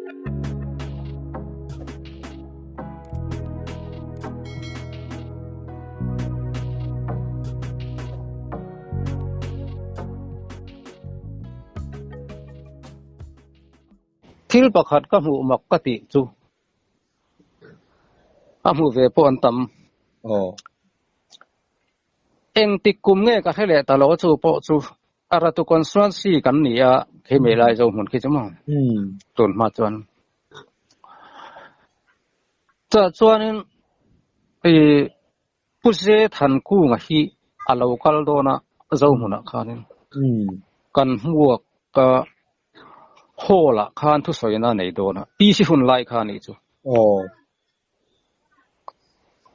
Thil pakhat ka hmuh mak ka tih chu a hmuh ve pawh an tam. Aw. Engtik kum nge ka hre leh ta lo chu pawh chu a ratu constituency kan ni a khi mei lai zo hmun khi chu maw tun hma chuan. Chutah chuanin i Pu Ze Thankunga hi a lo kal dawn a Zohmunah khanin kan hmuak a hall ah khan thusawina a nei dawn a PC hun lai kha a nih chu.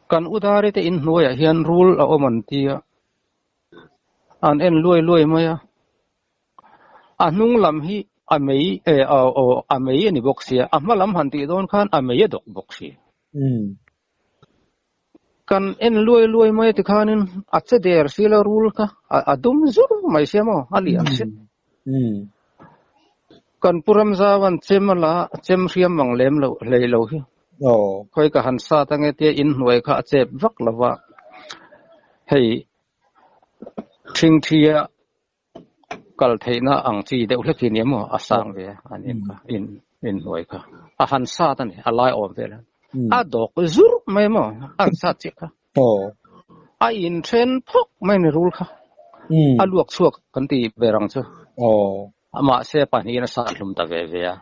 Kan Udari te inhnuaiah hian rul a awm an ti a, an en luai luai mai a. A hnung lam hi a mei eh aw a mei a ni bawk sia, a hma lam han tih dawn khan a mei a dawk bawk si. Kan en luai luai mai tikhanin a che der si la rul kha a dum zur mai sia maw a lian si. Kan pu Ramzauan chem a la chem hriam ang lem lo hlei lo hi. Khawi ka han sat ange tia inhnuai kha a chep vak lo va, hei thingthia kal theihna ang chi deuh hlek hi nia maw a sang ve an in kha in inhnuai kha a han sat a ni a lai awm vel a dawk zur mai maw an sat chiah kha a in then phawk mai ni rul kha a luak chhuak kan ti ber ang chu mahse pahnihin a sat hlum ta ve ve a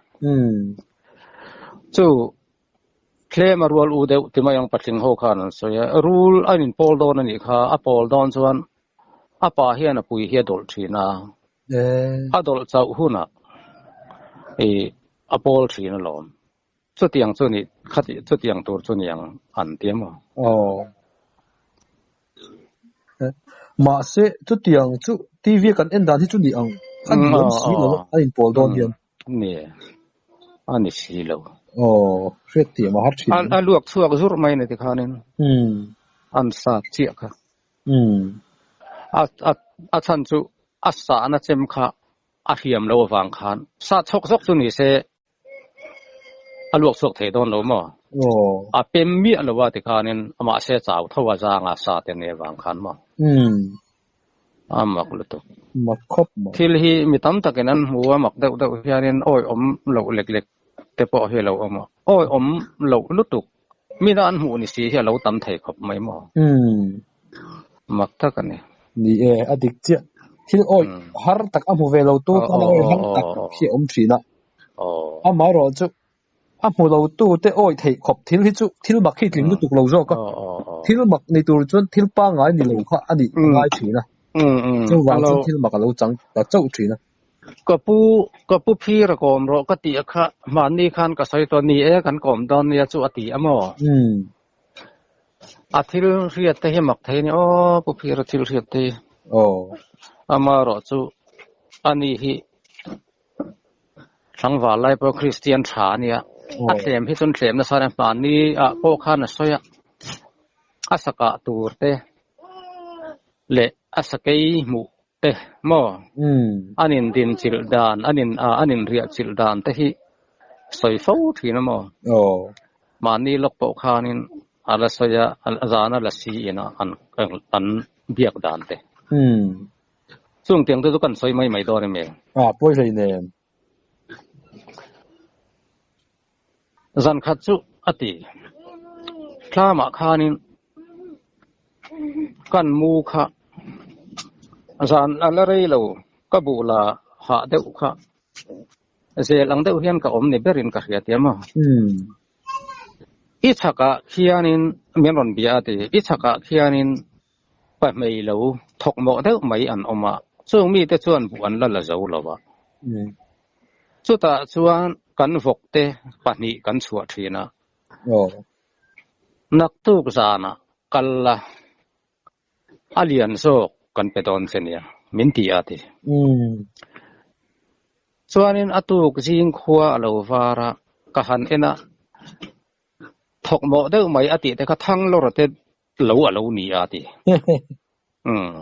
chu Tlem a rual u deuh ti mai ang patling ho khan an sawi a, rul an inpawl dawn a nih kha, a pawl dawn chuan a pa hian a pui hi a dawlh thin a, a dawlh chauh hunah ih a pawl thin alawm. Chutiang chu ni khati chutiang tur chu ni ang an ti emaw? Aw. Mahse chutiang chu TV a kan en dan hi chu ni ang a ni awm si lo a inpawl dawn hian. Ni a ni si lo. Aw, hriat tih a har thin. A luak chhuak zurh mai ni tikhanin an sat chiah kha. A a chhan chu a sahna chem kha a hriam lo avang khan sah chhawk zawk chu ni se a luak chhuak thei dawn lo maw? A pem miah lo a tikhanin mahse chau tho a zanga sa te nei avang khan maw? A mak lutuk. Mak khawp mai. Thil hi mi tam takin an hmu a mak deuh deuh hianin awi awm loh lek lek te pawh hi a lo awm a. Awi awm loh lutuk mina an hmuh ni si hi a lo tam thei khawp mai maw? Mak tak a ni. Ni e, a dik chiah. Thil awi har tak a hmu ve lo tu tan a awi har tak hi a awm thin a. Amaherawh chu A hmu lo tu te awi theih khawp thil hi chu thil mak hi tling lutuk lo zawk a, thil mak ni tur chuan thil pangngai ni lo kha a nih a ngai thin a, chuvang chuan thil mak a lo chang ta chauh thin a. Ka pu, ka pu phir a kawm rawh ka tih a kha mahni khan ka sawi tawh ni e kan kawm dawn nia chu a ti a maw? A thil hriat te hi mak thei a ni aw pu phir a thil hriat te hi. Amaherawh chu ani hi Tlangval lai pawh Kristian tha a nia, a thlem hi chuan thlem nasa ania, hmanni ah pawh khan a sawi a, a sakah tur te leh a sakei hmuh te maw an in din chilh dan an in ah an in riah chilh dan te hi sawi fo thin a maw, mahni lawk pawh khanin a la sawi a, a zan a la si in a an biak dan te. Chung tiang te chu kan sawi mai mai dawn em? A, pawi hlei nen. Zan khat chu a ti. Thlamah khanin kan mu kha zan a la rei lo, ka buh la hah deuh kha zel ang deuh hian ka awm ni berin ka hria tia maw? I chhakah khianin min rawn bia a ti, i chhakah khianin Pa hmei lo thawk mawh deuh mai an awm a, chung mite chuan buh an la la zo lo a. Chutah chuan kan vawkte pahnih kan chhuah thin a. Naktuk zanah kal la, a lian zawk kan pe dawn che nia, min ti a ti. Chuanin a tuk zing khua a lo var a, ka han en a, thawk mawh deuh mai a tih te kha thang lawr te lo a lo ni a ti. Umm.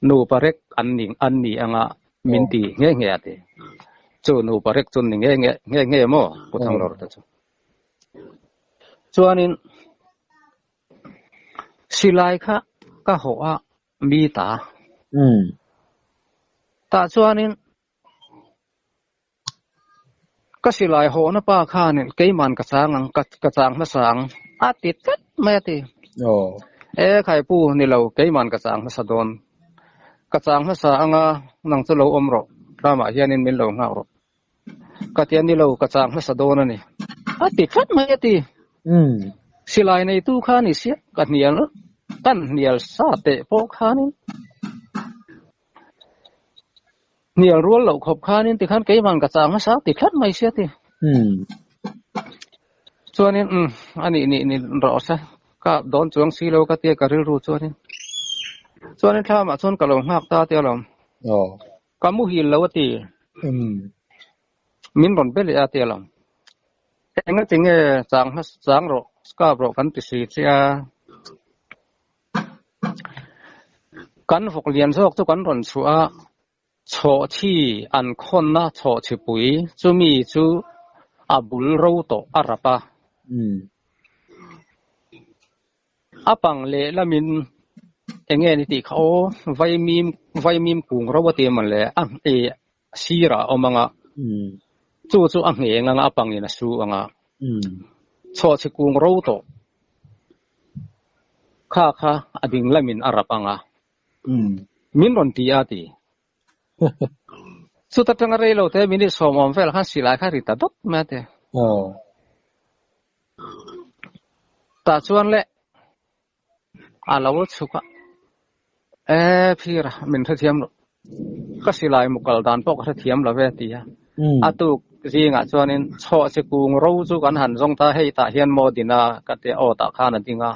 Nupa rek an ni an ni anga min ti nghe nghe a ti. Chu nupa rek chu ni nge nge nge nge maw Pu Thanglawr te chu. Chuanin silai kha ka hawh a mi ta. Tah chuanin Ka silai hawhna pa khanin keiman ka chang ang, ka chang hmasa ang a ti tlat mai a ti. E Khaipu ni lo, keiman ka chang hmasa dawn. Ka chang hmasa anga nang chu lo awm rawh, ramah hianin min lo nghak rawh. Ka ti a ni lo, ka chang hmasa dawn a ni a ti tlat mai a ti. Silai neitu kha ni sia, ka hnial, kan hnial sa teh pawh khanin. Hnial rual loh khawp khanin tikhan keimah ka chang hmasa ti tlat mai sia ti. Chuanin umm a nih nih ni rawh se ka dawn chuang si lo ka tia ka rilru chuanin. Chuanin thlamah chuan ka lo nghak ta tia lawm. Ka muhil lo a ti. Min rawn be leh a tia lawm. Enga tinge chang hmasa chang rawh kap rawh kan ti si che a. Kan vawk lian zawk chu kan rawn chhuah a, chhawhchhi an khawnna chhawhchhipui chumi chu a bul ro tawh a rap a. A pang leh lamin eng nge ni tih kha aw, vaimim vaimim kung ro a ti a mawn le, a eh sirah a awm ang a, chu chu a ngheng ang a, a pangin a su ang a, chhawhchhi kung ro tawh kha kha a ding lamin a rap ang a, min rawn ti a ti. Chuta tanga rei lo te minute sawm awm vel khan silai kha ri ta dawt mai a ti. Tah chuan le A lo chhuk a, E phir a, min hrethiam lo. Ka silai mu kal dan pawh ka hrethiam lo ve a ti a. A tuk zingah chuanin chhawh chi kung ro chu kan han zawng ta, hei tah hian maw dina ka ti a, aw tah khan a ding a,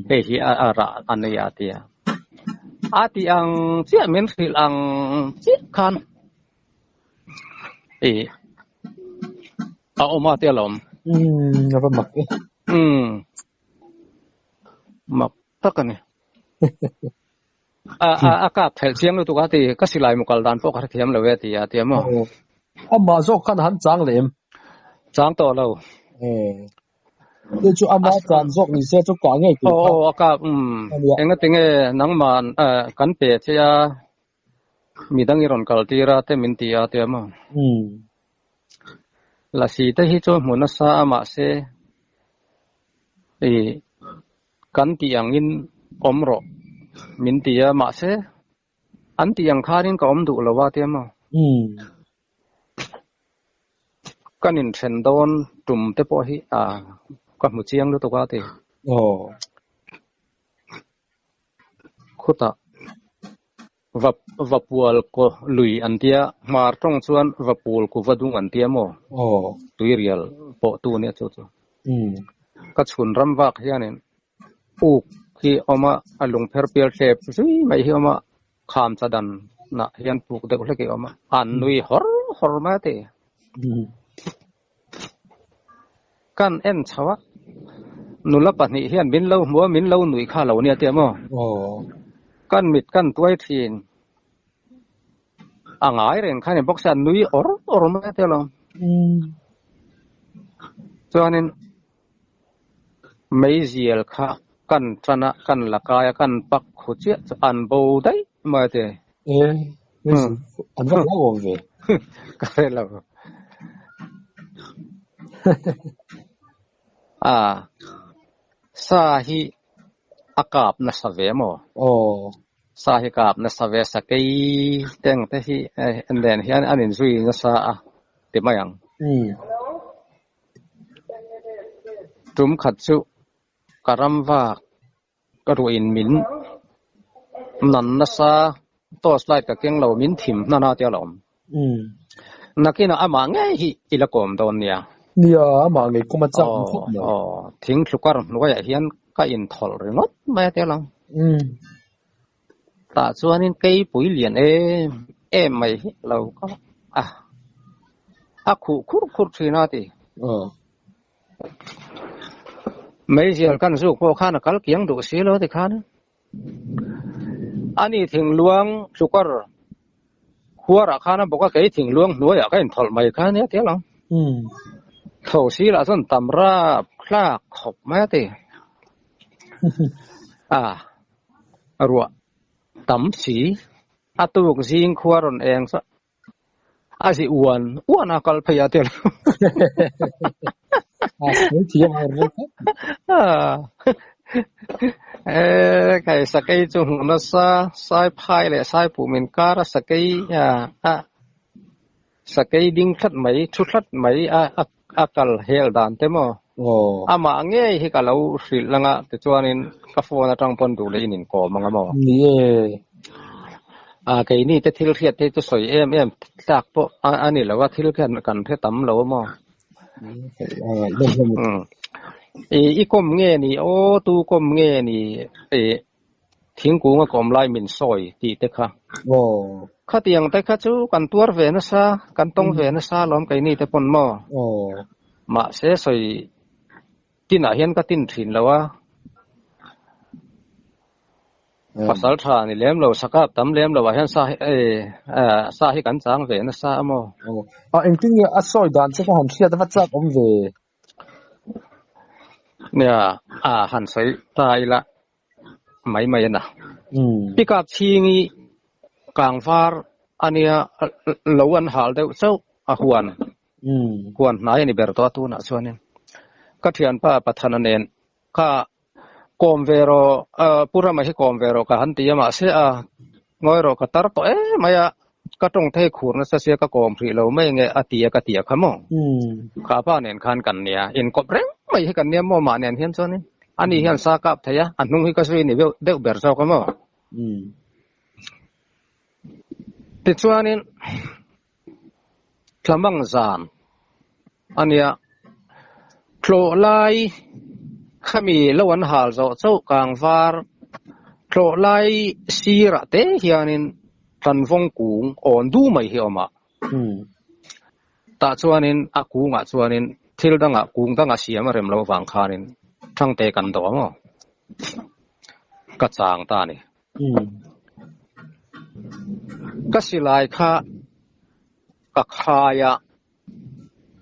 hei hi a rah a nei a ti a. A ti ang chiah min hrilh ang chiah khan ih a awm a ti alawm. A va mak e. Mak tak a ni. A a a kap thelh chiang lutuk a ti, ka silai mu kal dan pawh ka hrethiam lo e ti a ti a maw? Amah zawk khan a han chang leh em? Chang tawh lo. Chu chu ama chan zawk ni se chu kah ngei tur kha. Aw aw a kap umm. Engati nge nangmah kan pe che a midang i rawn kal tir a te min ti a ti a maw? Lasi te hi chu hmu nasa a mahse I kan tih angin awm rawh min ti a, mahse an tih ang khanin ka awm duh lo a tia maw? Kan inthen dawn tum te pawh hi a ka hmu chiang lutuk a ti. Khutah. Va Vapual kaw lui an tia, hmar tawng chuan Vapul ku va dung an tia maw? Aw. Tuirial pawh tu nia chu chu. Ka chhun ram vak hianin uk hi awm a, a lungpher pial hlep zui mai hi awm a, kham cha dan nah hian puk deuh hlek hi awm a, an nui hawr hawr mai a ti. Kan en chho a, nula pahnih hian min lo hmu a, min lo nuih kha lo nia tia maw? Kan mit kan tuai thin a ngai reng kha ni bawk sia, nui awr awr mai a tia lo. Chuanin meizial kha kan tan a, kan la kai a, kan pak khu chiah chu an bo daih mai a ti. E, an va hlau awm ve. Ka hre lo. A, sa hi a kap nasa ve maw? Aw. Sa hi kap nasa ve, sakei teng te hi nen hian an inzui nasa a ti mai ang. Tum khat chu ka ram vak ka ruahin min nan nasa torch light ka keng lo min thim hnan a tia lo awm. Nakinah amah ngei hi i la kawm dawn nia. Nia, amah ngei kawm a chak ang khawp mai. Aw, thing thlukar hnuaiah hian ka inthawlh ringawt mai a tia lo. Tah chuanin keipui lian em em mai hi lo kal a, a khuh khurh khurh thin a ti. Meizial kan zuk pawh khan a kal kiang duh si lo tikhan ani thingluang tlukar Khuarah khan a bawk a, kei thingluang hnuaiah ka inthawlh mai kha ania ti alawm. Tho si lah chuan tam rap hlak khawp mai a ti. A ruah tam si, a tuk zing khua rawn eng chu a zi uan uan a kal phei a ti alawm. A sawi thiam a rawn khawp. E khai sakei chu hmuh nasa Saiphai leh Saipum inkar a sakei a Sakei ding thlat mai, thu thlat mai a a kal hel dan te maw? Amah ngei hi ka lo hrilh lang a, tichuanin ka phone atang pawn duh leh in inkawm ang a maw? Ni e. A keini te thil hriat te chu sawi em em tlak pawh a ni lo a, thil khian kan hre tam lo a maw? I kawm nge ni aw, tu kawm nge ni? Thingkung a kawm lai min sawi tih te kha. Khatiang te kha chu kan tuar ve nasa, kan tawng ve nasa alawm keini te pawn maw? Mahse sawi tinah hian ka tin thin lo a. Pasal tha ni lem lo, sakap tam lem lo ah hian sa hi sa hi kan chang ve nasa a maw? A engtin nge a sawi dan che kha han hriat va chak awm ve? Nia, a han sawi ta ila mai mai a na. Pickup chhing hi kangvar a nia lo an hal deuh chauh a huan huan hnai a ni ber tawh a tunah chuanin ka thianpa Pathana nen kha kawm ve rawh Pu Rama hi kawm ve rawh ka han ti a mahse a ngawi rawh ka tar tawh em mai a ka tawng thei khur nasa sia ka kawm hrih lo mai nge a ti a ka ti a kha maw kha pa nen khan kan nia inkawp reng mai hi kan nia maw mah nen hian chuanin ani hian sa kap thei a a hnung hi ka zui ni deuh ber zawk a maw tichuanin thlamang zan ania tlawh lai khami lo an hal zawh chauh kangvar tlawh lai sirah te hianin tlanvawng kung awn du mai hi a awm a tah chuanin a kungah chuanin thil dangah kung dangah siam a rem loh vang khanin thangte kan dawh ang aw ka chang ta a ni. Ka silai kha ka khai a,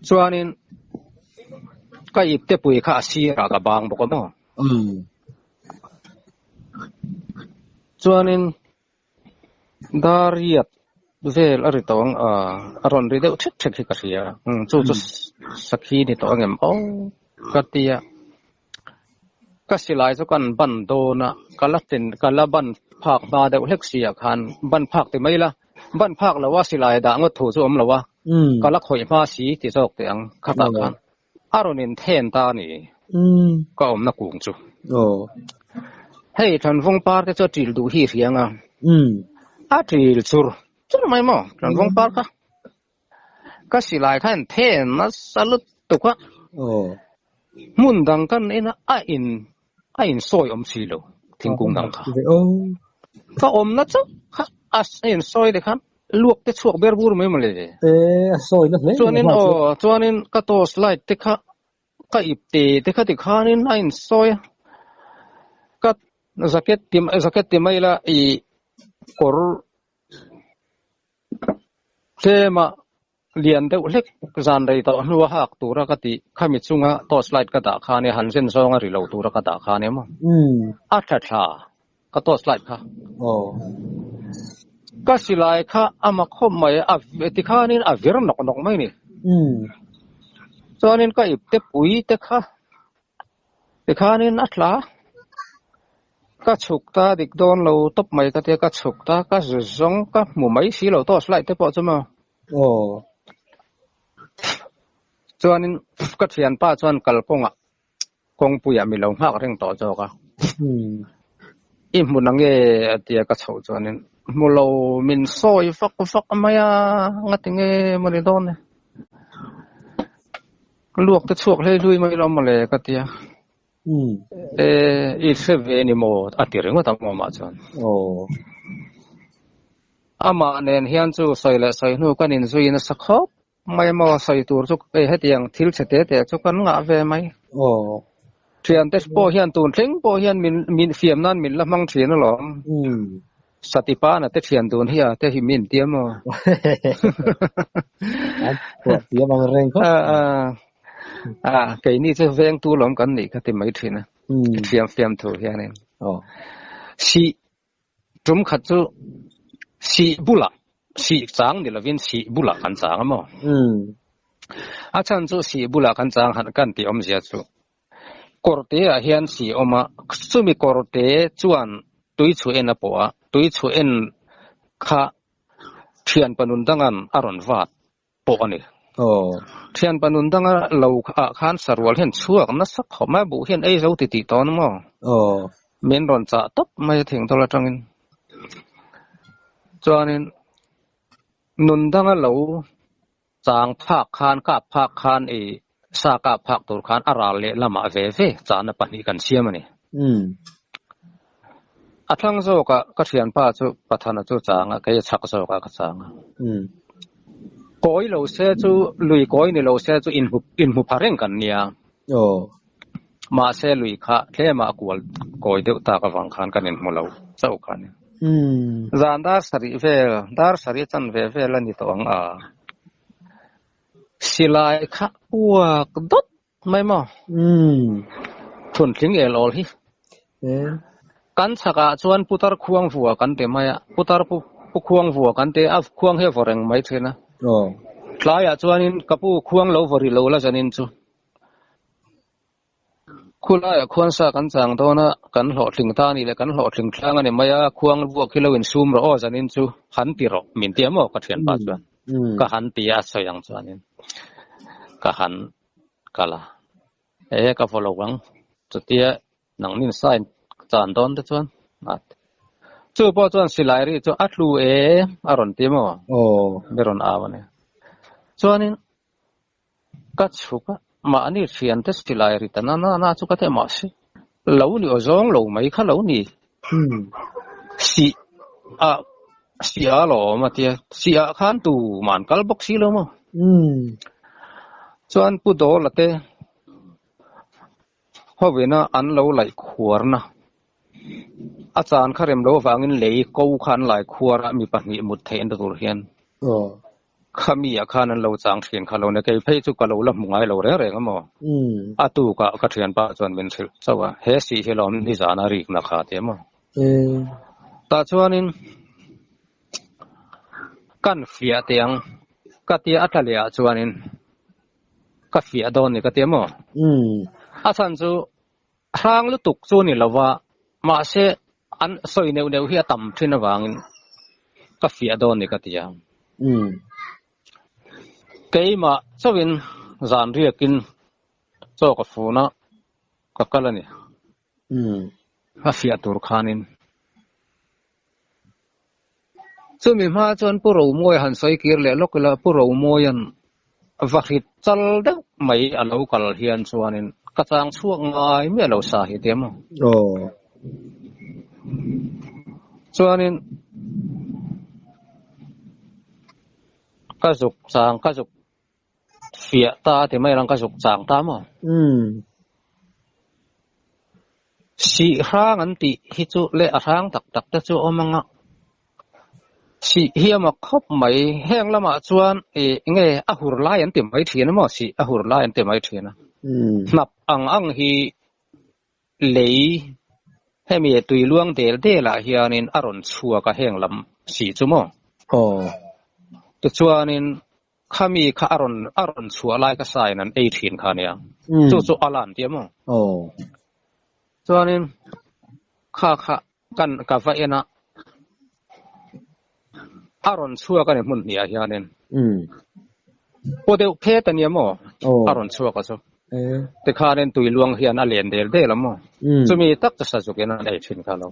chuanin ka ipte pui kha a sirah ka bang bawk a maw? Chuanin dariat vel a ri tawh ang a, a rawn ri deuh ṭhek ṭhek hi ka hria. Chu chu sakhi ni tawh ang em aw ka ti a. Ka silai chu kan ban dawn a, ka la tin ka la ban phak hma deuh hlek si ah khan ban phak ti mai la, ban phak lo a silai dah ngawt thu chu awm lo a, ka la khawih hma si ti zawk teh ang khatah khan a rawn inthen ta a ni ka awmna kung chu. Hei Thanvawng par te chu a ṭil duh hi hriang a, a ṭil chur chur mai maw Thanvawng par kha. Ka silai kha in then nasa lutuk a, hmun dang kan en a, a in a in sawi awm si lo thingkung dang kha. Ka awmna chauh kha a in sawi te khan luak te chhuak ber bur mai mawle. Chuanin aw chuanin ka torch light te kha ka ip te te kha tikhanin a in sawi a, ka jacket ti jacket ti mai ila ih kawr Tlema lian deuh hlek zan rei tawh hnua hak tura ka tih khami chunga torch light ka dah kha ania han zen zawnga ri lo tura ka dah kha ania maw? A tha thla ka torch light kha. Ka silai kha a mak khawp mai a tikhanin a vir nawk nawk mai ni. Chuanin ka ipte pui te kha Tikhanin a tla ka chhuk ta dik dawn lo tawp mai ka tia ka chhuk ta ka zu zawng ka hmu mai si lo torch light te pawh chu maw. Aw. Chuanin ka thianpa chuan kalkawngah kawngpuiah mi lo nghak reng tawh zawk a. I hmun ange a tia ka chhoh chuanin hmu lo min sawi vak vak mai a ngati nge maw ni dawn e. Luak te chhuak hlei hlui mai lo mawle ka ti a. E, i hre ve ni maw a ti ringawt ang awmah chuan. Amah nen hian chu sawi leh sawi hnu kan inzui nasa khawp mai maw sawi tur chu e hetiang thil chhe te te chu kan ngah ve mai. Thiante pawh hian tun thleng pawh hian min min fiam nan min la hmang thin alawm. Satipana te thian dun hi a te hi min tia maw? An phuah thiam ang reng khawp. A a a keini chu vengtu lawm kan nih kha ti mai thin a. Thiam fiam thu hianin. Aw. Sih tum khat chu sih bulah sih chang ni lovin sih bulah kan chang a maw? A chhan chu sih bulah kan chang han kan tih awmzia chu Kawrte ah hian si a awm a, chumi kawrte chuan tui chhu en a pawh a, tui chhu en kha thian panun dangan a rawn vat pawh a ni. Thian panun danga lo ah khan sarual hian chhuak nasa khawp mai a, buh hian ei zo ti tih tawh a ni maw? Min rawn chah tawp mai a thingdawl atangin. Chuanin nun danga lo Chang phak khan, kap phak khan i sa kap phak tur khan a ral leh lamah ve ve chahna pahnih kan siam a ni. A thlang zawkah ka thianpa chu Pathana chu chang a, kei a chhak zawkah ka chang a. Kawi lo se chu, lui kawi ni lo se chu inhmu inhmu pha reng kan nia. Mahse lui kha tlemah a kual kawi deuh tak avang khan kan inhmu lo chauh kha a ni. Zan dar sarih vel, dar sarih chan ve vel a ni tawh ang a. Silai kha uak dawt mai maw? Thuntling el awl hi. Kan chhakah chuan putar khuang vua kan ti mai a, putar pu khuang vua kan ti a, khuang hi a vaw reng mai thin a. Tlaiah chuanin ka pu khuang lo vaw rih lo la zanin chu. Khulaiah khuan sa kan chang dawn a, kan hlawhtling ta a nih leh kan hlawhtling tlang a ni mai a, khuang vuak hi lo insum rawh aw zanin chu han ti rawh min ti a maw ka thianpa chuan ka han ti a sawi ang chuanin ka han kal a, e ka vaw lo ang chutia nangnin sa in chan dawn te chuan a ti. Chu pawh chuan silai ri chu a tlu e a rawn ti maw mi rawn au a ni. Chuanin Ka chhuk a, mahni thiante silai ri ta na na na chu ka ti a, mahse lo ni aw zawng lo mai kha lo ni. Sih a sih a lawm a tia, sih ah khan tu man kal bawk si lo maw? Chuan Pu Dawla te hovina an lo laih khuarna a chan kha rem lo avangin lei ko kha an lai khuar a, mi pahnih mut theih na tur hian. Khami ah khan an lo chang thin kha lo ni, kei phei chu ka lo la hmu ngai lo reng reng a maw? A tukah ka thianpa chuan min hrilh chauh a, he sih hi lawm nizan a rikna kha ti a maw? Tah chuanin kan fiah teh ang ka tia a tla leh ah chuanin ka fiah dawn ni ka ti a maw? A chhan chu hrang lutuk chu ni lo va, mahse an sawi neuh neuh hi a tam thin avangin ka fiah dawn ni ka ti a. Keimah chauhin zan riakin chaw ka fun a, ka kal a ni. A fiah tur khanin. Chumi hma chuan Pu Romawi han sawi kir leh lawk ila, Pu Romawia'n va hrit chal deuh mai a lo kal hian chuanin ka chang chhuak ngai miah lo sa hi tia maw? Chuanin ka zuk chang ka zuk fiah ta ti mai ang ka zuk chang ta maw? Sih hrang an tih hi chu leh a hrang tak tak te chu a awm ang a, sih hi a mak khawp mai. Heng lamah chuan ih nge a hur lai an ti mai thin a maw? Sih a hur lai an ti mai thin a. Hnap ang ang hi lei hemi tui luang del del ah hianin a rawn chhuak a heng lam sih chu maw? Tichuanin Khami kha a rawn a rawn chhuah lai ka sain an ei thin kha nia. Chu chu a lan tia maw? Chuanin kha kha kan ka va en a, a rawn chhuak a ni hmun hniah hianin. Paw deuh phet a nia maw? A rawn chhuak a chu. Tikhanin tui luang hian a len del del a maw? Chumi tak chu sazukin an ei thin kha lo.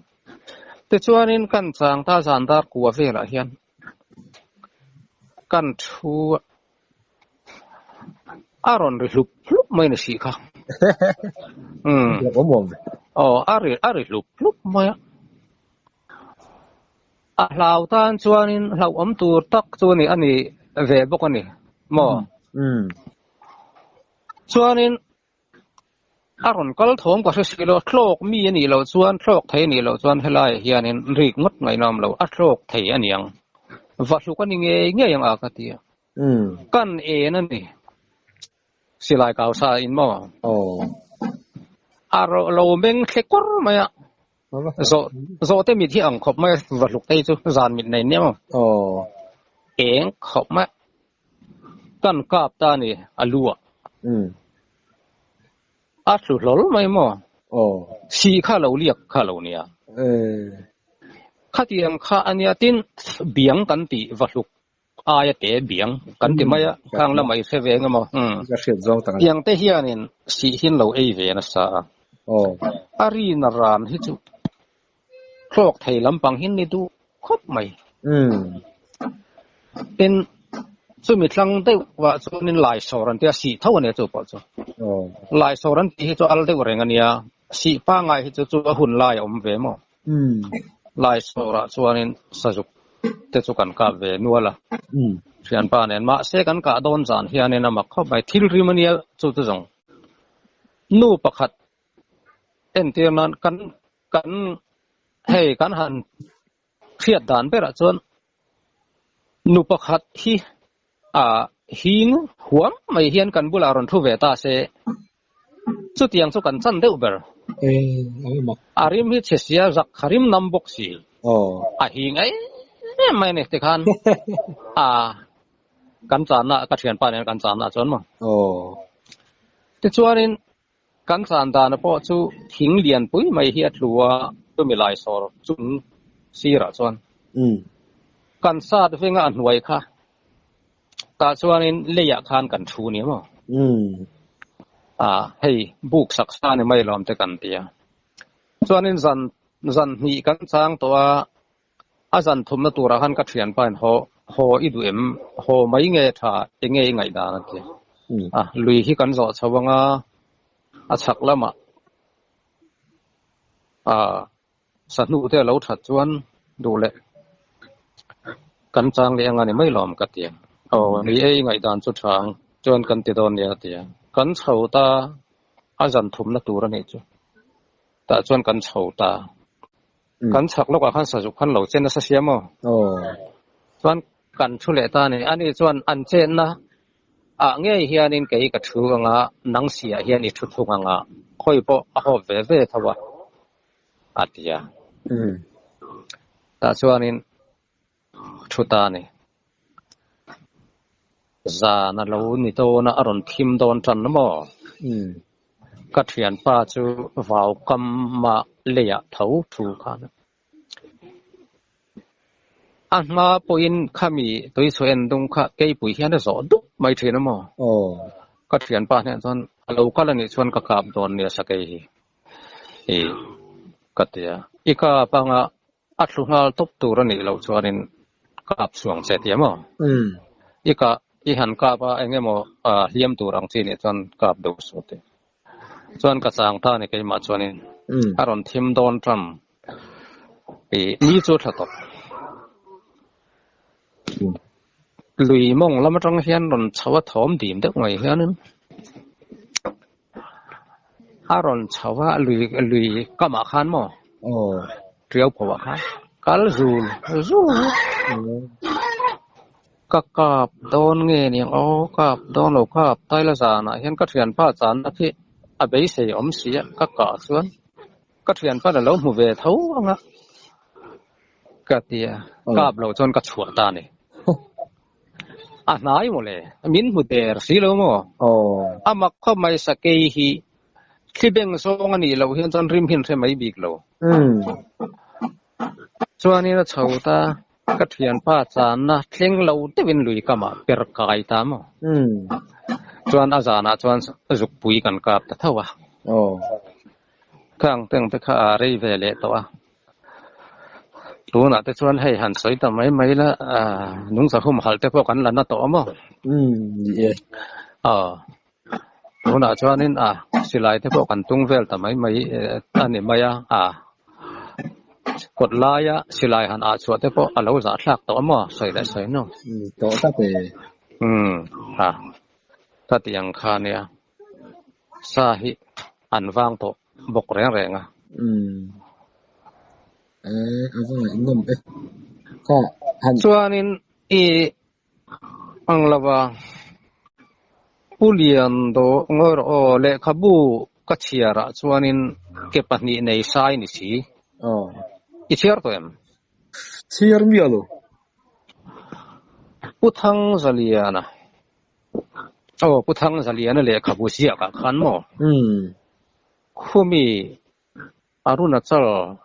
Tichuanin kan chang ta zan dar kua velah hian Kan thu a rawn ri hlup hlup mai ni si kha. Umm. Aw a ri a ri hlup hlup mai a. A hlau tan chuanin hlauhawm tur tak chu a ni a ni ve bawk a ni maw? Chuanin. A rawn kal thawm ka hre si lo, thlawk mi a nih loh chuan, thlawk thei a nih loh chuan helaiah hianin rik ngawt ngaihnawm lo, a thlawk thei a niang. Va hluk a ni ngei ngei ang a ka ti a. Kan en a ni. Silai kau sa in maw? A lo meng thle kawr mai a. Zawh zawh te mit hi ang khawp mai a, va hluk te hi chu zan mit nei nia maw? Eng khawp mai a. Kan kap ta a ni a lu ah. A tlu hlawl mai maw? Sih kha lo liak kha lo nia. Khatiang kha a nia tin biang kan tih va hluk aia te biang kan ti mai a, khang lamah i hre ve eng emaw? Tiang te hianin sih hin lo ei ve nasa a. A rina ran hi chu hlawk thei lampang hin ni duh khawp mai. Tin, chumi tlang deuh ah chuanin Laisawr an ti a, sih tho a nia chu pawh chu. Laisawr an tih hi chu al deuh reng a nia, sih pangngai hi chu chu a hun lai a awm ve maw? Laisawrah chuanin sazuk te chu kan kap ve nual a, thianpa nen. Mahse kan kah dawn zan hianin a mak khawp mai, thil rim a nia chu chu zawng. Nu pakhat entir nan kan kan hei kan han hriat dan berah chuan nu pakhat hi a hing huam mai hian kan bulah rawn thu ve ta se chutiang chu kan chan deuh ber. A rim hi chhe sia zak kha rim nam bawk si. A hing em em mai a ni tikhan a kan channa ka thianpa nen kan channa chuan maw. Tichuanin Kan chan dana pawh chu thing lian pui mai hi a tlu a, chumi lai sawr chung sirah chuan kan sat venga a hnuai kha tah chuanin leiah khan kan thu nia maw? A, hei buk sak sa ni mai lawm te kan ti a. Chuanin zan zan hnih kan chang tawh a, a zan thumna turah khan ka thianpa in haw haw i duh em? Haw mai nge tha enge i ngaihdan a ti a. Lui hi kan zawh chho anga a chhak lamah ah sahnu te a lo that chuan duh leh kan chang leh anga ni mai lawm ka ti a. Aw ni e i ngaihdan chu tha ang chuan kan ti dawn nia a ti a. Kan chho ta a zan thumna tur a nih chu. Tah chuan kan chho ta. Kan chhak lawkah khan sazuk khan lo chen nasa sia maw? Chuan kan thu leh ta a ni. Ani chuan an chenna ah ngei hianin kei ka thu anga nang siah hian i thu thung anga khawi pawh a hawp ve ve tho a, a ti a. Tah chuanin thu ta a ni. Zan a lo ni dawn a, a rawn thim dawn tan a maw? Ka thianpa chu vau kama leiah tho thu khan a hma pawhin khami tuichhu en dung kha keipui hian a zawh dup mai thin a maw? Ka thianpa hnenah chuan a lo kal anih chuan ka kap dawn nia sakei hi ka ti a. I kap anga A thlu nghal tawp tur a nih loh chuanin kap suang che tia maw? I kah, i han kap a eng emaw hliam tur ang chi nih chuan kap deuh suh tih. Chuan ka chang ta ni keimah chuanin a rawn thim dawn ṭam i ni chu thla tawp. Lui mawng lam aṭang hian rawn chho a thawm dim deuh mai hianin A rawn chho a, lui lui kamah khan maw? Aw. Tiau pho ah khan kal zul zul a. Ka kap dawn nge niang aw, kap dawn lo kap taila zanah hian ka thianpa channa khi a beisei awm si a, ka kah chuan ka thianpa la lo hmu ve tho ang a ka ti a, kap lo chuan ka chhuah ta a ni. A hnai maw le? Min hmu der si lo maw? A mak khawp mai sakei hi thli beng zawng a nih loh hian chuan rim hin hre mai bik lo. Chuanin a chho ta, ka thianpa channa thleng lo deuhin lui kamah per kai ta maw? Chuan a zanah chuan zukpui kan kap ta tho a. Khang teng te kha a rei ve leh tawh a. Tunah te chuan hei han sawi ta mai mai la, nungcha humhalh te pawh kan la na tawh a maw? Umm, ni e. Aw, tunah chuanin a silai te pawh kan tung vel ta mai mai a ni mai a, a kawt laia silai han ah chhuah te pawh a lo zahthlak tawh a maw? Sawi leh sawi nu. Ni tawh tak e. Umm, a, ka ti ang kha nia. Sa hi. An vang tawh bawk reng reng a. Umm. Eh, a va ngaihnawm e. Kha han. Chuanin i ang lova Pu Lian do ngawi rawh aw, lehkhabu ka chhiarah chuanin ke pahnih nei sai ni si. Aw. I chhiar tawh em? Chhiar miah lo. Pu Thangzaliana. Aw, Pu Thangzaliana lehkhabu ziakah khan maw? Umm. Khumi Arunachal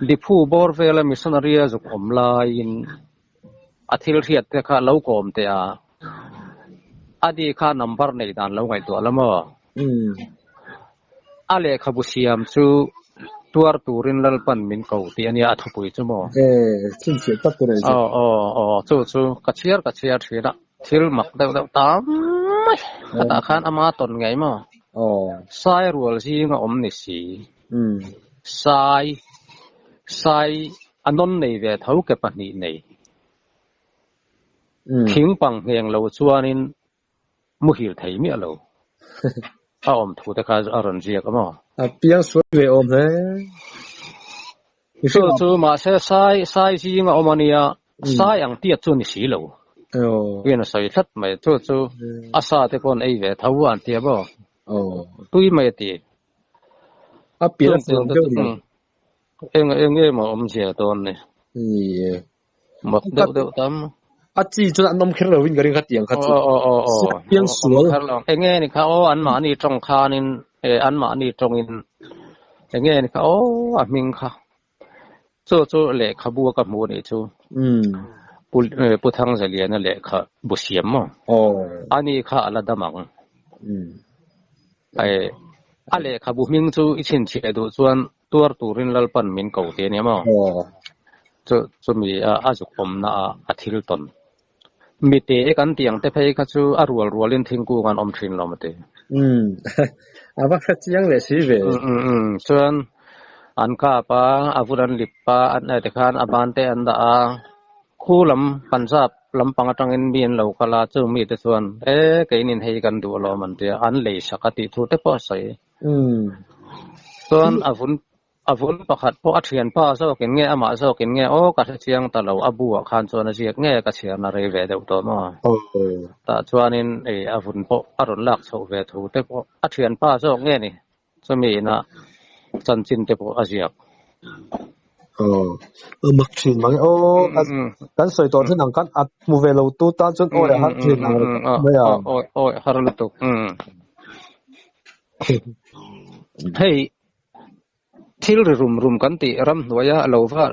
Diphu bawr vela missionary a zuk awm laiin a thil hriat te kha lo kawm teh a, a ni kha number nei dan lo ngaihtuah la maw? Umm. A lehkhabu siam chu tuar turin Lalpan min ko tih a nia a thupui chu maw? Eh, chhinchhiah tak tur a ni chu. Aw, aw, aw, chu chu ka chhiar ka chhiar thin a, thil mak deuh deuh tam mai khatah khan ama tawn ngei maw? Aw. Sai rual zinga awm ni si. Umm. Sai, sai a nawn nei ve tho ke pahnih nei. Umm. Thing pang ngheng lo chuanin muhil thei miah lo. A awm thu te kha a rawn ziak a maw? A piang sual ve awm hle. Chu chu mahse sai sai zinga awm a nia, sai ang tiat chu ni si lo. Tuiin a sawi tlat mai. Chu chu a sa te pawh an ei ve tho a an ti a maw? Tui mai a ti. A pian a sual deuh ni. Eng eng nge maw awmzia dawn ni? Ni e. Mak deuh deuh tam. A chi chuan an awm kher lo in ka ring kha tiang kha chu. Aw aw aw aw. Piang sual. Kher lo. Eng nge ni kha aw an mahni tawng khanin e an mahni tawngin eng nge ni kha aw a hming kha. Chu chu lehkhabu a ka hmu a nih chu. Umm. Pu Pu Thangzaliana lehkha bu siam maw? Aw. Ani kha a la dam ang. Umm. E a lehkhabu hming chu i chhinchhiah duh chuan tuar turin Lalpan min ko tih a nia maw? Aw. Chu chumi a a zuk awmna a a thil tawn. Mite kan tih ang te phei kha chu a rual rualin thingkung an awm thin lo mate. Umm. A va hre chiang leh si ve. Umm umm umm. Chuan an kap a, a vun an lip a, an eh tikhan a ban te an dah a, khu lam Punjab lampang atangin mi an lo kal a, chung mite chuan e keinin hei kan duh alawm an ti a, an lei sak a tih thu te pawh a sawi. Umm. Chuan a vun A vun pakhat pawh a thianpa zawkin nge amah zawkin nge aw ka hre chiang ta lo, a bu ah khan chuan a ziak nge ka chhiarna rei ve deuh tawh maw? Tah chuanin ei a vun pawh a rawn lak chhoh ve thu te pawh a thianpa zawk nge ni chumi inah chanchin te pawh a ziak. Aw, a mak thin mang e aw, kan sawi tawh thin ang khan a hmu ve lo tu tan chuan awi a har thin ang mai a. Awi awi har lutuk. Hei Thil ri rum rum kan tih ramhnuaia lo vat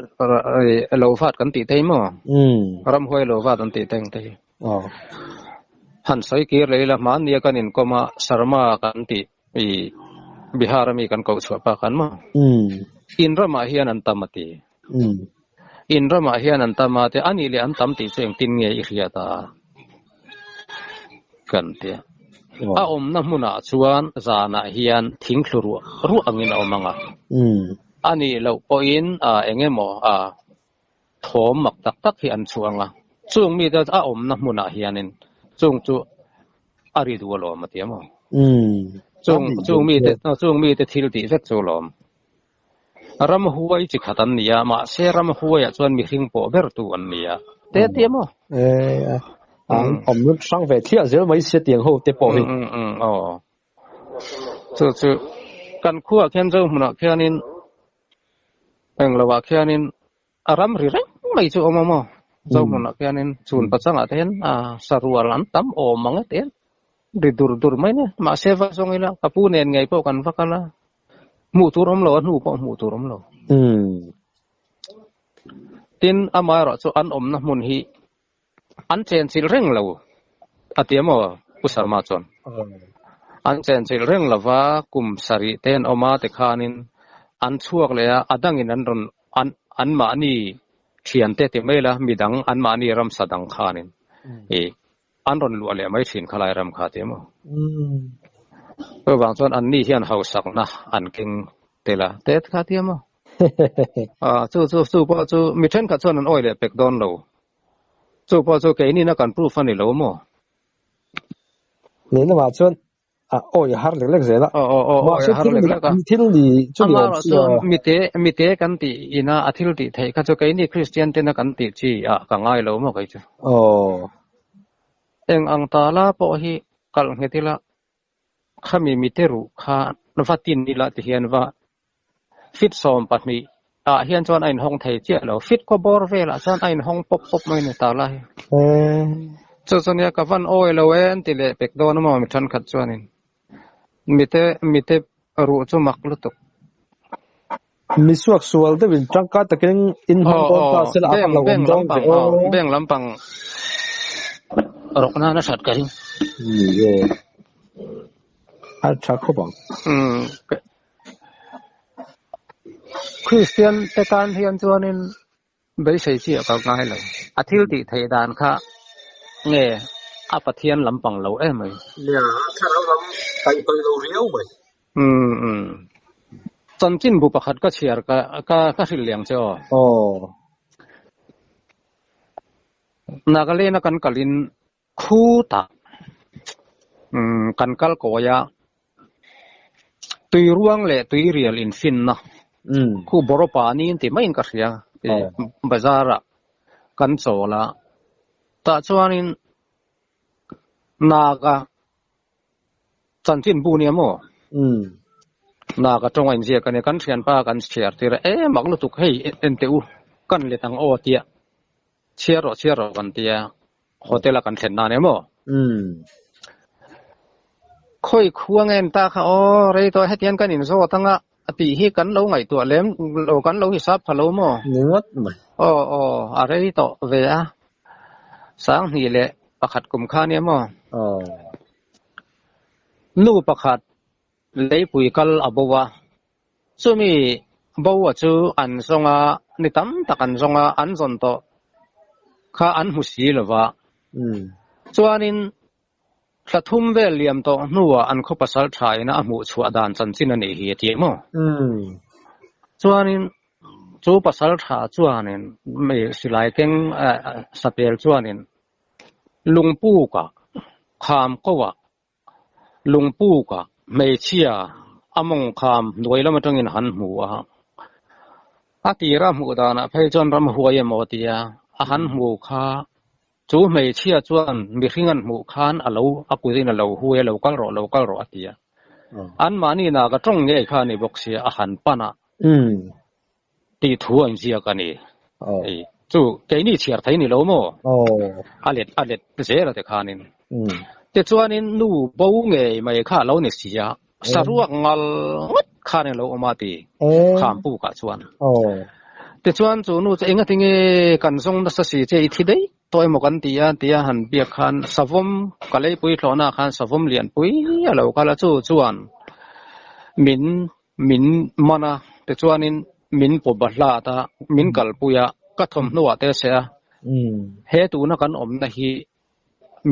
lo vat kan tih thei maw? Ramhuai lo vat an tih teng te hi. Han sawi kir leh ila hmannia kan inkawm a Sharma kan tih i Bihar ami kan koh chhuah pa khan maw? In ramah hian an tam a ti. In ramah hian an tam a ti. A nih leh an tam tih chu engtin nge i hriat a? Kan ti a. A awmna hmunah chuan zanah hian thing thlu ruah ruah angin a awm ang a. A nih loh pawhin eng emaw thawm mak tak tak hi an chhuah ang a. Chung mite a awmna hmunah hianin chung chu a ri duh alawm a ti a maw? Chung chung mite chung mite thil tih vek chu alawm. Ramhuai chi khat an ni a, mahse ramhuaiah chuan mihring pawh ber tu an ni a. Te tia maw? Eh, an awm lut hrang ve thliah zel mai sia tiang ho te pawh hi. Um um aw. Chu chu kan khuaah khian zo hmunah khianin engloah khianin a ram ri reng mai chu awm a maw? Zo hmunah khianin chhun pachangah te hian a sarual an tam awm ang e te ri dur dur mai nia. Mahse va zawng ila ka pu nen ngei pawh kan va kal a, hmuh tur awm lo a hnu pawh hmuh tur awm lo. Tin amaherawh chu an awmna hmun hi An chenchilh reng lo a ti emaw Pu Sharma chuan. An chenchilh reng lova kum sarih te an awm a tikhanin an chhuak leh a, a dangin an rawn an anmahni thiante ti mai la midang anmahni ramsa dang khanin i an rawn luah leh mai thin khalai ram kha ti emaw. Chuvang chuan anni hian hausakna an keng tel a te kha ti emaw. Chu chu chu pawh chu mi thenkhat chuan an awi leh pek dawn lo. Chu pawh chu keini na kan proof a ni lo maw? Lehlamah chuan A awi har lek lek zel a. Aw aw aw Mahse awi har thil lek ni lek a. thil ni chu ni awm Amaherawh si chu a. mite mite kan tih ina a thil tih theih kha chu keini Kristian tena kan tih chi ah ka ngai lo maw kei chu. Aw. Eng ang tala pawh hi kalh nghet ila khami mite ruh kha va tin ila ti hian va fit 12 ah hian chuan a inhawng thei chiah lo. Fit khaw bawr velah chuan a inhawng pawp pawp mai a ni tala hi. Chu chu nia ka van awi lo e an ti leh pek dawn a maw mi thenkhat chuanin mite mite ruh chu mak lutuk. Mi suak sual deuhin tangkai takin in hmang Aw dawn ta aw sela a bank lo awm bank dawn ve lampang aw aw. bank lampang rawk nan a that ka ring. Ni e. A tha khawp ang. Umm Kristian te tan hian chuanin beisei chiah ka ngai lo. A thil tih theih dan kha nge a Pathian lampang lo em mai. Nia, a thlarau lam kaihhnawih lo riau mai. Umm umm. Chanchin bu pakhat ka chhiar ka ka ka hrilh liang che aw. Aw. Nagaland a kan kalin Khutah kan kal kawi a, tuiruang leh tuirial infinna khu Boropa niin tih maiin ka hria, bazar-ah kan chawl a, tah chuanin Naga chanchinbu nia maw? Naga tawng a inziak a nia, kan thianpa kan chhiar tir a, e mak lutuk hei enteh u, kan let ang aw tia chhiar rawh chhiar rawh kan tia. Hotel a kan thlen nan emaw? Umm. Khawi khua nge an ta kha aw, rei tawh hetiang kan inzawt anga a tih hi kan lo ngaihtuah lem lo, kan lo hisap pha lo maw? Ni ngawt mai. Aw aw, a rei tawh ve a, 2001 kum kha nia maw? Aw. Nu pakhat leipui kal a bo a, chumi bo a chu an zawng a, ni tam tak an zawng a, an zawn tawh kha an hmu si lo va. Chuanin thla thum vel liam tawh hnuah an khaw pasal tha ina a hmuh chhuah dan chanchin a nih hi a ti maw? Chuanin chu pasal tha chuanin silai keng sapel chuanin lungpukah kham kohah Lungpukah hmeichhia a mawng kham hnuai lam atangin han hmu a, a tira hmuh danah phei chuan ramhuai emaw tia a han hmu kha chu hmeichhia chuan mihring an hmuh khan a lo a kutin a lo hui a, lo kal rawh lo kal rawh a ti a. Anmahni naga tawng ngei kha a ni bawk sia a han pan a tih thu a inziak a ni. Chu keini chhiar thei ni lo maw? A let a let zel a tikhanin. Tichuanin nu bo ngei mai kha a lo ni si a, saruak ngal ngawt khan a lo awm a ti Khampukah chuan. Tichuan chu nu chu enga tinge kan zawng nasa si che i thi daih tawh emaw kan ti a tia han biak khan savawm ka leipui thlawhnaah khan savawm lianpui a lo kal a chu chuan min Min man a, tichuanin min pawp a hlat a, min kalpui a, ka thawmhnuah te se a, he tuna kan awmna hi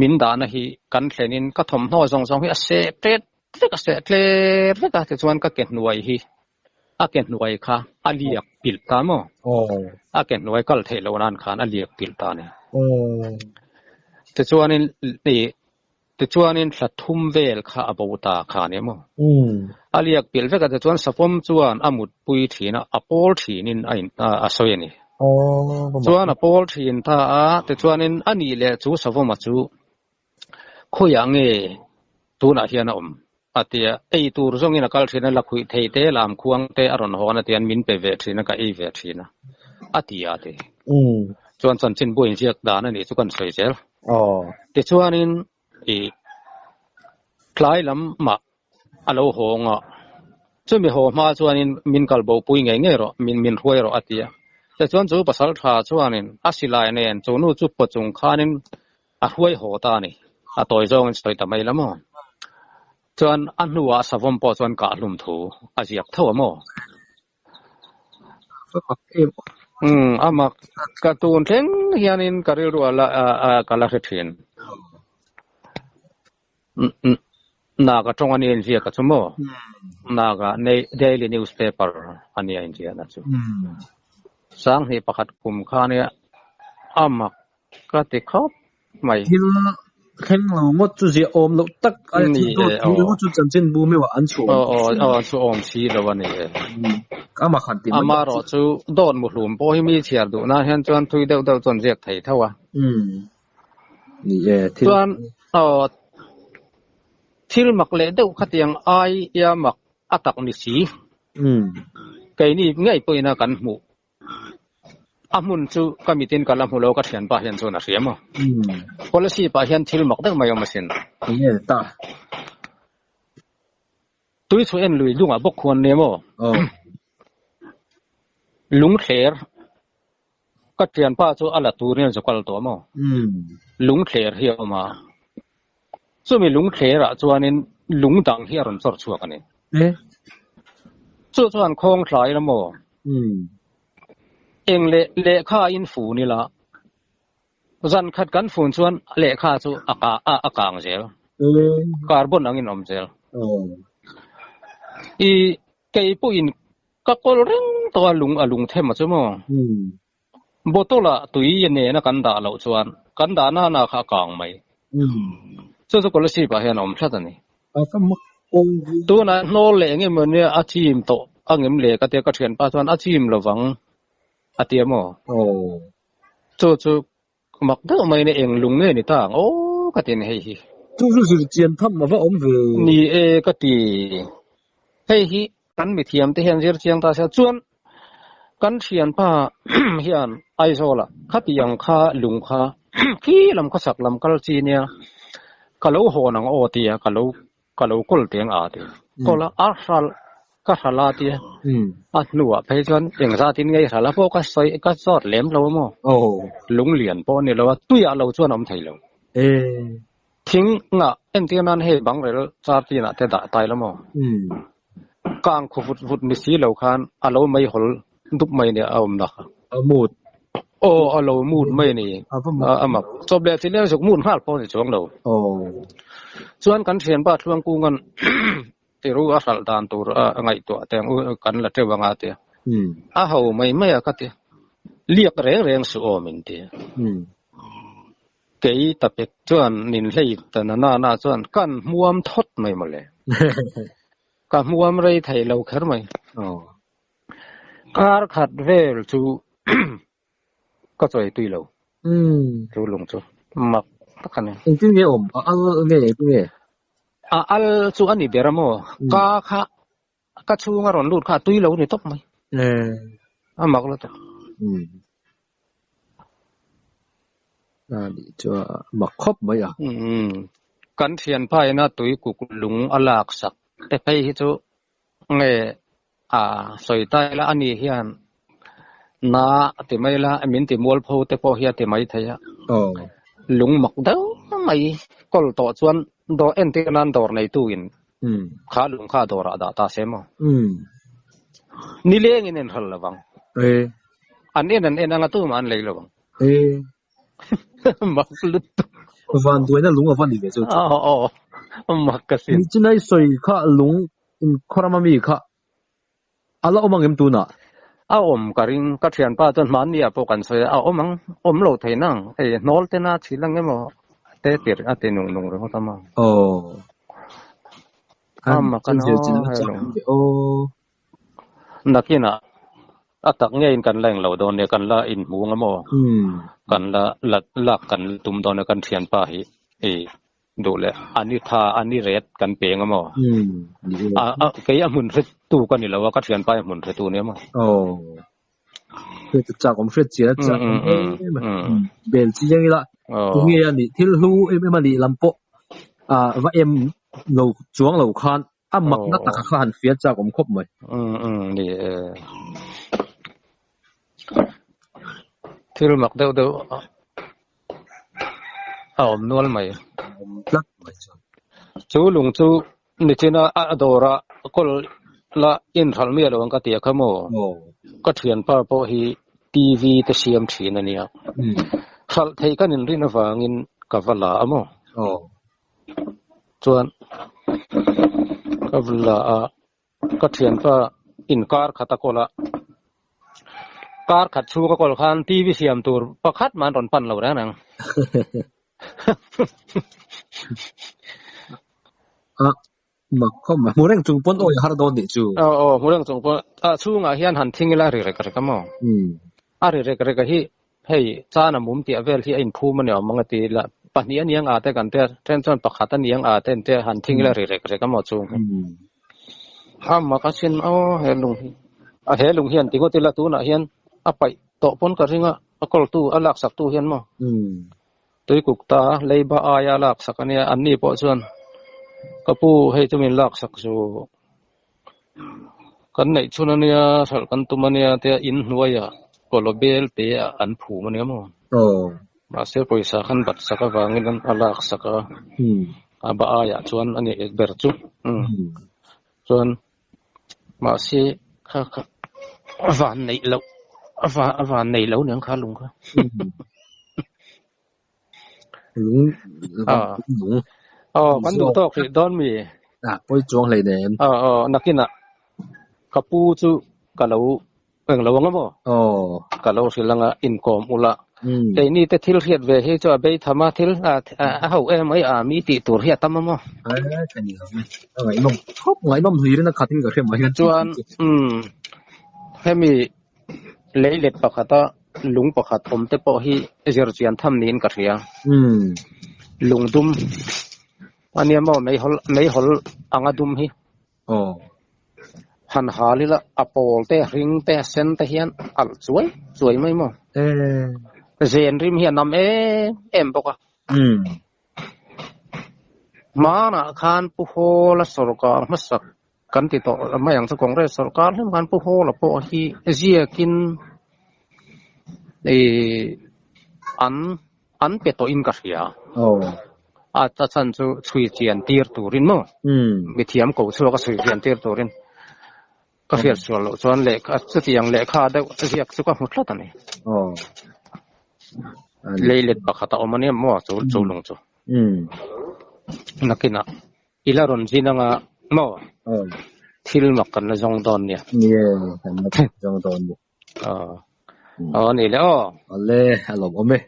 min dahna hi kan thlenin ka thawmhnaw zawng zawng hi a seh tlet vek a, seh tlet vek a, tichuan ka ke hnuai hi a ke hnuai kha a liak pilh ta maw? A ke hnuai kal theih loh nan khan a liak pilh ta a ni. Tichuanin ih Tichuanin thla thum vel kha a bo ta kha a ni maw? A liak pilh vek a, tichuan Safawm chuan a mutpui thin a, a pawl thinin a in a sawi a ni. Chuan a pawl thin ta a, tichuanin a nih leh chu Safawma chu khawiah nge tunah hian a awm? a ti a, ei tur zawngin a kal thin a, lakhuih thei te, lam khuang te a rawn hawn a tian min pe ve thin a, ka ei ve thin a, a ti a ti. Chuan chanchinbu inziak dan a nih chu kan sawi zel. Tichuanin ih tlai lamah a lo hawng a, chumi haw hma chuanin min kal bo pui ngei ngei rawh, min min hruai rawh a ti a. Tichuan chu pasal tha chuanin a silai nen chu nu chu paw chung khanin a hruai haw ta a ni. A tawi zawngin sawi ta mai la maw? Chuan a hnuah savawm pawh chuan kah hlum thu a ziak tho a maw? Umm a mak ka tun thleng hianin ka rilru a la ka la hre thin. Naga tawng a nia inziak a chu maw? Naga daily newspaper a nia inziahna chu. 2001 kum kha nia a mak ka ti khawp mai. Thil Thleng lo ngawt chu ziah awm loh tak a Ni thil e dawt thu aw. ringawt chu chanchinbu meuh ah an chhuah Aw awm aw si aw lo. an chhuah awm si lo a ni e. Amah khan ti mai Ama ang chu. erawh chu dawt muhlum pawh hi mi chhiar duh nan hian chuan thui deuh deuh chuan ziak thei tho a. Ni e thil. Chuan aw thil mak leh deuh khatiang ai ia mak a tak ni si. Keini ngei pawhin a kan hmuh. A hmun chu ka mitin ka la hmu lo ka thianpa hian chuan a hria maw? Policy pah hian thil mak deuh mai awm asin. Enge ta? Tui chhu en lui lungah bawk khuan nia maw? Lungthler ka thianpa chu a la tur hian zu kal tawh maw? Lungthler hi a awm a, chumi lungthler ah chuanin lung dang hi a rawn chawr chhuak a ni. Chu chuan khawng thlai la maw? Eng leh lehkha in fun ila, zan khat kan fun chuan lehkha chu a ka a kang zel, carbon angin a awm zel. I kei pawhin ka kawl reng tawh a lung a lung them a chu maw? Bottle ah tui nena kan dah loh chuan kan dah nana kha a kang mai. Chu chu Kolasib ah hian a awm tlat a ni. Tunah hnawl leh eng emaw nia a chim tawh a ngem le ka tia ka thianpa chuan a chim lovang a tia maw? Chu chu mak deuh mai nia eng lung nge ni ta ang aw ka ti a ni hei hi. Chu chu zir chian tham a va awm ve. Ni e ka ti. Hei hi kan mithiam te hian zir chiang ta sia chuan kan thianpa hian Aizawl ah khatiang kha lung kha khi lam khawsak lam kal chi nia ka lo hawn ang aw tia ka lo ka lo kawl teng a ti kawl a a hral ka hral a tia a hnuah phei chuan engzat in ngei hral a pawh ka sawi ka zawt lem lo a maw lung lian pawh a ni lo a tuiah lo chuan a awm thei lo. Thing ngah entir nan hei bangrel char tinah te dah tai la maw? Kang khu vut vut ni si lo khan a lo mei hawl dup mai nia a awm nak a. A mut. Aw a lo mut mai a ni. A mak. Chawp leh chi leng zuk mut nghal pawh a ni chuang lo. Chuan kan thianpa Thluangkunga'n tiru a hralh dan tur a ngaihtuah te ang u kan la teuh anga tia. A ho mai mai a ka ti. Liak reng reng suh aw min ti. Kei tapek chuan nin hlei ta na na na chuan kan hmuam thawt mai mawle. Ka hmuam rei thei lo kher mai. Kar khat vel chu ka chawi tui lo. Chu lung chu mak tak a ni. Engtin nge awm? A al nge engtin nge? A al chu a ni ber a maw? Ka kha ka chhunga rawn lut kha a tui lo ni tawp mai. A mak lutuk. A nih chu a mak khawp mai a. Kan thianpa ina tui kuk lung a lak sak te phei hi chu nge a sawi ta ila a ni hian na a ti mai la min ti mualpho te pawh hi a ti mai thei a. Lung mak deuh mai kawl tawh chuan dawr entir nan dawr neitu in Kha lung kha dawrah dah ta se maw? Nileng in en hral lovang. An en an en anga tumah an lei lovang. Mak lutuk. Van duaina lung a va ni ve chu chu. Aw aw mak ka sin. Ni chinai sawi kha lung in khawram ami kha a la awm ang em tunah? A awm ka ring ka thianpa chuan hmanni ah pawh kan sawi a, a awm ang awm lo thei nang hei hnawl te na chhil ang emaw te tir a ti nung nung ringawt a maw. Aw. A mak a ni aw. Nakinah a tak ngeiin kan la englo dawn nia kan la inhmu ang emaw kan la lak kan la tum dawn nia kan thianpa hi i Duh leh a ni tha a ni ret kan peng a maw? A kei a hmun hretu ka ni lo a, ka thianpa hi a hmun hretu nia maw? Aw. Hriat chak awm hriat chian a chak awm em a. Bel chiang ila tunge a nih thil hlu em em a nih lam pawh va em lo chuang lo khan a makna taka kha han fiah chak awm khawp mai. Ni e. Thil mak deuh deuh a awm nual mai. Tlat mai chuan. Chu lung chu nichina a dawra kawl la inhralh miah lo ang ka ti a kha maw? Ka thianpa pawh hi TV te siam thin a nia. Hralh theih kan inrin avangin ka va la a maw? Chuan ka va la a. Ka thianpa in kar khat a kawl a, kar khat chhung a kawl khan TV siam tur pakhat mah an rawn pan lo reng reng. A mak khawp mai. Hmu reng chung pawn awi a har dawn nih chu. Aw aw hmu reng chung pawn a chhungah hian han thing ila ri rek rek a maw? A ri rek rek a hi hei chan a mum tih vel hi a inphum a ni awm ang a ti ila pahnih a niang a te kan tia then chuan pakhat a niang a te an tia han thing ila ri rek rek a maw chung hi. A mak a sin aw he lung hi a he lung hian ti ngawt ila tunah hian a paih tawh pawn ka ring a a kawltu a laksak tu hian maw? Tuikuk ta leiba aia laksak a nia, anni pawh chuan ka pu hei chu min laksak chu kan neih chhun a nia, hralh kan tum a nia tia in hnuaiah kawlaw bel te ah an phum a nia maw? Mahse pawisa khan bat sak avangin a laksak a, a ba aiah chuan a ni ber chu. Chuan mahse kha kha a van neih loh a van a van nei lo niang kha lung kha. Lung lung. Aw kan duh tawk hrih dawn mi. A pawi chuang hlei nen. Aw aw nakinah ka pu chu ka lo Eng lo ang a maw? Aw. Ka lo hrilh anga inkawm ula. Keini te thil hriat ve hi chu a bei tham a, thil a ho em mai a, mi tih tur hi a tam a maw? Ae, ka ni lo e. A ngaihnawm khawp, ngaihnawm hlirin a khat in ka hria mai hian. Chuan, umm, hemi leilet pakhata lung pakhat awm te pawh hi zirchian tham niin ka hria. Umm. Lungdum a nia maw, meihawl, meihawl anga dum hi. Aw. Han hal ila a pawl te, a hring te, a sen te hian alh chuai chuai mai maw? Eh. Zen rim hi a nam em em bawk a. Umm. Hmanah khan Pu Hawla sorkar hmasak kan ti tawh mai ang chu Congress sorkar hlim khan Pu Hawla pawh hi ziakin ih an An pe tawhin ka hria. Aw. A a chhan chu chhui chian tir turin maw? Umm. Mithiam ko chhuak a chhui chian tir turin ka hriat sual loh chuan lehkha chutiang lehkha deuh ziak chu ka hmu tlat a ni. Aw. Leilet pakhat a awm a nia maw chu chu lung chu. Umm. Nakinah i la rawn zin anga maw? Aw. Thil mak kan la zawng dawn nia. Ni e, kan la zawng dawn nia. Aw. Aw a ni le aw. Awle, a lawmawm e.